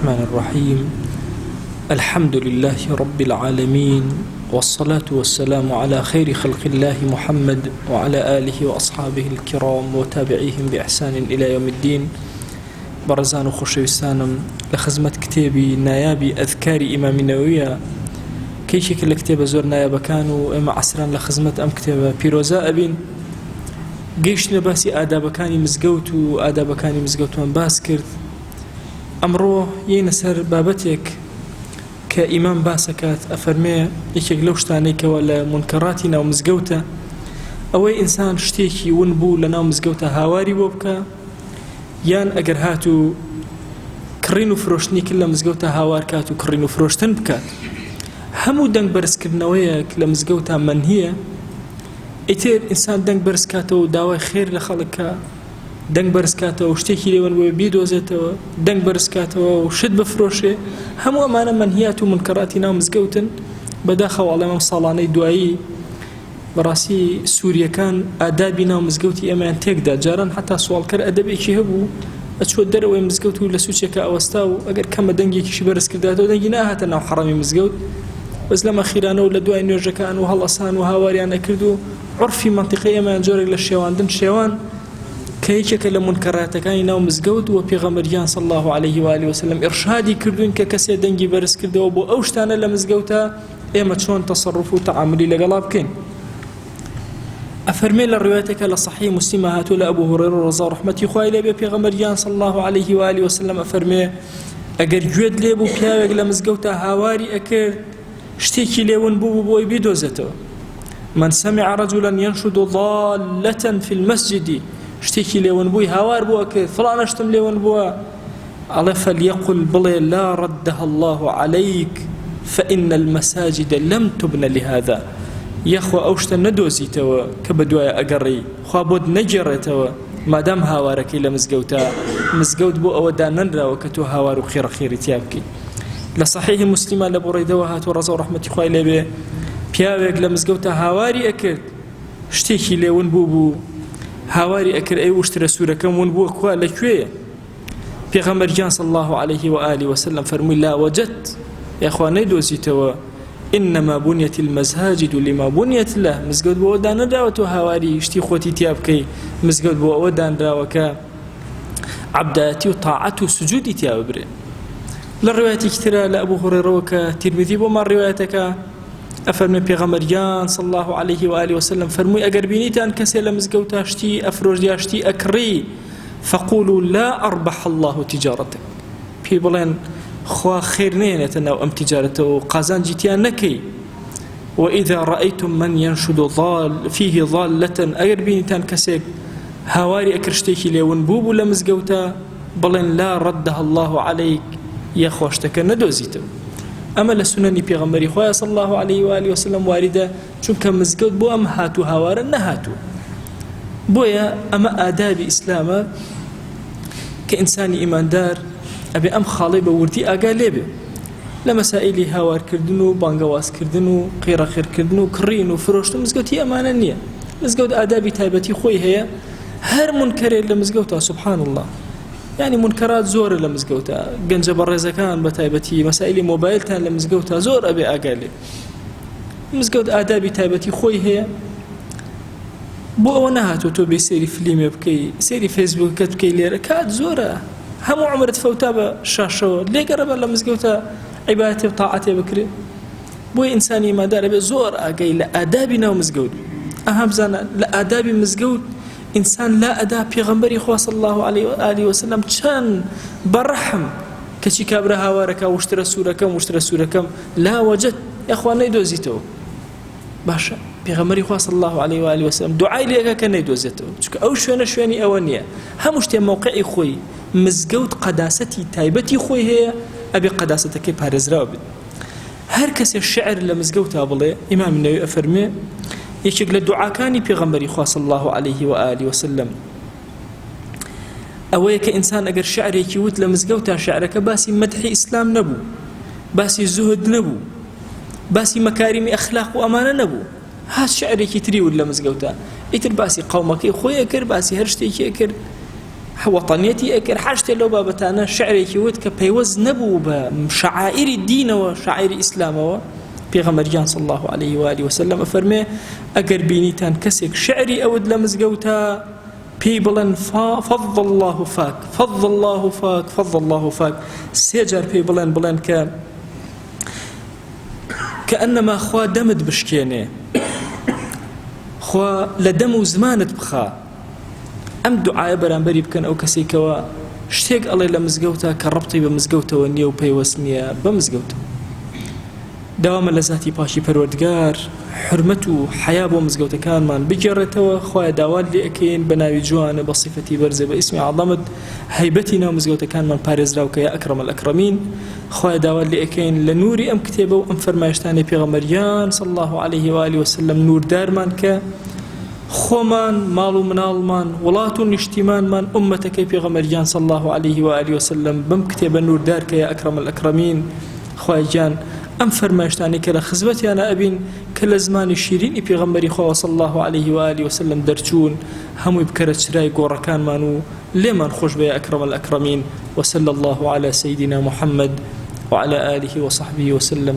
الرحمن الرحیم الحمد لله رب العالمین والصلاة والسلام على خير خلق الله محمد وعلى آله وأصحابه الكرام وتابعيهم بإحسان إلى يوم الدين بەڕێزان و خۆشەویستانم لە خزمەت کتێبی نایابی ئەذکاری ئیمامی نەوەویە کە یەکێکە لە کتێبە زۆر نایابەکان و ئێمە عەسران لە خزمەت ئەم کتێبە پیرۆزە ئەبین گەیشتنە باسی ئادابەکانی مزگەوت و ئادابەکانی مزگەوتمان باس کرد ئەمڕۆ یەینە سەر بابەتێک کە ئیمام باسەکات ئەفەرمێ یەکێک لەو شتانەی کەوا لە مونکەڕاتی ناو مزگەوتە ئەوەی ئینسان شتێکی ون بوو لە ناو مزگەوتە هاواری بۆ بکە یان ئەگەر هاتوو کڕین و فرۆشتنی کرد لە مزگەوتە هاوار کات و کڕین و فرۆشتن بکات هەموو دەنگ بەرزکردنەوەیەک لە مزگەوتا مەنهیە ئیتر ئینسان دەنگ بەرز کاتەوە و داوای خێر لە خەڵک کا، دەنگ بەرز کاتەوە و شتێکی لێ ون بووێ بیدۆزێتەوە، دەنگ بەرز کاتەوە و شت بفرۆشێ، هەموو ئەمانە مەنهیات و مونکەراتی ناو مزگەوتن، بەداخەوە ئەڵێم ئەم ساڵانەی دوایی بەڕاستی سوورییەکان ئادابی ناو مزگەوتی ئێمەیان تێکدا، جاران حەتا سواڵکەر ئەدەبێکی هەبوو ئەچووە دەرەوەی مزگەوت و لە سوچێکا ئەوەستا و ئەگەر کەمە دەنگێکیشی بەرز کرداتەوە دەنگی نەئەهاتە ناو حەڕەمی مزگەوت، بەس لەم ئەخیرانە و لە دوای نوێژەکان و هەڵئەسان و هاواریان ئەکرد و عورفی مەنتیقەی ئێمەیان جۆرێک لە شێواندن شێوان کە یەکێکە لە مونکەراتەکانی ناو مزگەوت و پێغەمبەر گیان صلی الله علیه و آله وسلم ئیرشادی کردوین کە کەسێ دەنگی بەرز کردەوە بۆ ئەو شتانە لە مزگەوتە ئێمە چۆن تەسەڕوف و تەعاملی لەگەڵا بکەین. ئەفەرمێ لە ڕوایەتێکە لە صحیح مسلم هاتووە لە ئەبو هورەیرە ڕەزا و ڕەحمەتی خوای لێ بێ پێغەمبەر گیان صلی الله علیه و آله وسلم ئەفەرمێ ئەگەر گوێت لێ بوو پیاوێک لە مزگەوتا هاواری ئەکرد شتێکی لێ ون بوو بۆی بیدۆزێتەوە من سمع رجلا ينشد ضالة في المسجد شتێکی لێ ون بووی هاوار بووە کرد فڵانە شتم لێ ون بووە ئەڵێ فلیقل بڵێ لا ردها الله عليك فإن المساجد لم تبن لهذا یەخوا ئەو شتە نەدۆزیتەوە کە بەدوایە ئەگەڕێی خوا بۆت نەگێڕێتەوە مادام هاوارەکەی لە مزگەوتە مزگەوت بۆ ئەوە دانەنراوە کە تۆ هاوار و قیڕەقیڕی تیا بکەی لە صحیح مسلمە لە بوڕیدەوە هاتووە ڕەزا و ڕەحمەتی خوای لێبێ پیاوێک لە مزگەوتە هاواری ئەکرد شتێکی لێ ون بوو بوو هاواری ئەکرد ئەی وشترە سوورەکەم ون بووە کوا لە کوێیە پێغەمبەر گیان صلی الله علیه و آله وسلم فەرمووی لا وجدت یاخوا نەیدۆزیتەوە إنما بنيت المساجد لما بنيت له مزگەوت بۆ ئەوە دانەنراوە تۆ هاواری شتی خۆتی تیا بکەی مزگەوت بۆ ئەوە دانراوە کە عەبدایەتی و تاعەت و سجودی تیا ببرێ لە ڕوایەتێکی ترا لە ئەبوو هوڕێرەوە کە تیرمیزی بۆمان ڕوایەتەکە ئەفەرمێ پێغەمبەر گیان صلی الله علیه و آله وسلم فەرمووی ئەگەر بینیتان کەسێ لە مزگەوتا شتی ئەفرۆشت یا شتی ئەکڕی فقولوا لا أربح الله تجارتك پێی بڵێن خوا خێر نێنێتە ناو ئەم تیجارەتەوە و قازانجی تیا نەکەی وإذا رأيتم من ينشد ضال فيه ضالة ئەگەر بینیتان کەسێک هاواری ئەکرد شتێکی لێ ون بوو بوو لە مزگەوتە بڵێن لا ردها الله عليك یاخوا شتەکە نەدۆزیتەوە ئەمە لە سونەنی پێغەمبەری خوایە صلی الله علیه و آله وسلم واردە چونکە مزگەوت بۆ ئەم هات و هاوارە نەهاتووە بۆیە ئەمە ئادابی ئیسلامە کە ئینسانی ئیماندار ئەبێ ئەم خاڵەی بە وردی ئاگا لێبێ لە مەسائلی هاوارکردن و بانگەوازکردن و قیڕەقیڕکردن و کڕین و فرۆشتن مزگەوتی ئەمانە نییە مزگەوت ئادابی تایبەتی خۆی هەیە هەر منکەرێک لە مزگەوتە سبحان الله یعنی منکەرات زۆرە لە مزگەوتە گەنجە بەڕێزەکان بە تایبەتی مەسائلی مۆبایلتان لە مزگەوتە زۆر ئەبێ ئاگا لێ مزگەوت ئادابی تایبەتی خۆی هەیە بۆ ئەوە نەهاتوە تۆ بێ سەیری فلیمێ بکەی سەیری فەیسبوکەکەت بکەی لێرە کات زۆرە هەموو عمرت فەوتا بە شاشەوە لێگەڕە بە لە مزگەوتە عیبادەتێ و تاعەتێ بکرێ بۆیە ئینسانی ئیماندار ئەبێ زۆر ئاگای لە ئادابی ناو مزگەوت بێ ئەها بزانە لە ئادابی مزگەوت ئینسان لا ئەدا پێغەمبەری خوا صلی الله علیه و آله وسلم چەند بەڕەحم کەچی کابرا هاوارەکە وشترە سوورەکەم وشترە سوورەکەم لا وەجد یاخوا نەیدۆزیتەوە باشە پێغەمبەری خوا صلی الله علیه و آله وسلم دوعای لێکە کە نەیدۆزێتەوە چونکە ئەو شوێنە شوێنی ئەوە نییە هەموو شتێ مەوقعی خۆی مزگەوت قەداسەتی تایبەتی خۆی هەیە ئەبێ قەداسەتەکەی پارێزراو بێت هەر کەسێ شعر لە مزگەوتا بڵێ ئیمام نەوی ئەفەرمێ یەکێک لە دوعاکانی پێغەمبەری خوا صلی الله علیه و آله وسلم ئەوەیە کە ئینسان ئەگەر شعرێکی وت لە مزگەوتا شعرەکە باسی مەدحی ئیسلام نەبوو باسی زوهد نەبوو باسی مەکاریمی ئەخلاق و ئەمانە نەبوو هات شعرێکی تری وت لە مزگەوتا ئیتر باسی قەومەکەی خۆی ئەکرد باسی هەر شتێکی ئەکرد. وەتەنیەتی ئەکرد هەر شتێ لەو بابەتانە شعرێکی وت کە پەیوەست نەبوو بە شعائری دینەوە شعائری ئیسلامەوە پێغەمبەر گیان صلی الله علیه و آله وسلم ئەفەرمێ ئەگەر بینیتان کەسێک شعری ئەوت لە مزگەوتا پێی بڵێن فض الله فاک فض الله فاک فض الله فاک سێ جار پێی بڵێن بڵێن کە کەئەنەما خوا دەمت بشکێنێ خوا لە دەم و زمانت بخا ئەم دوعایە بەرامبەری بکەن ئەو کەسەی کەوا شتێک ئەڵێ لە مزگەوتا کە ڕەبتی بە مزگەوتەوە نییە و پەیوەست نییە بە مزگەوتەوە. داوامە لە زاتی پاکی پەروەردگار حورمەت و حەیا بۆ مزگەوتەکانمان بگێڕێتەوە خوایە داوات لێ ئەکەین بە ناوی جوانە بە سیفەتی بەرزە بە ئیسمی عەزەمت هەیبەتی ناو مزگەوتەکانمان پارێزراو کە یا ئەکرەم الئەکرەمین خوایە داوات لێ ئەکەین لە نوری ئەم کتێبە و ئەم فەرمایشتانەی پێغەمبەریان صلی الله علیه و آله وسلم نوردارمان کە خۆمان، ماڵ و مناڵمان، وڵات و نیشتیمانمان، ئوممەتەکەی پێغەمبەر گیان صلی اللە علیه و آله وسلم بەم کتێبە نوردار کە یا اکرم الاکرمین خوای گیان ئەم فەرمایشتانەی کە لە خزمەتیانە ئەبین کە لە زمانی شیرینی پێغەمبەری خوا صلی اللە علیه و آله وسلم دەرچوون هەمووی بکەرە چرای گۆڕەکانمان و لێمان خۆش بە یا اکرم الاکرمین وصلی اللە علی سیدنا محمد وعلى آله وصحبه وسلم.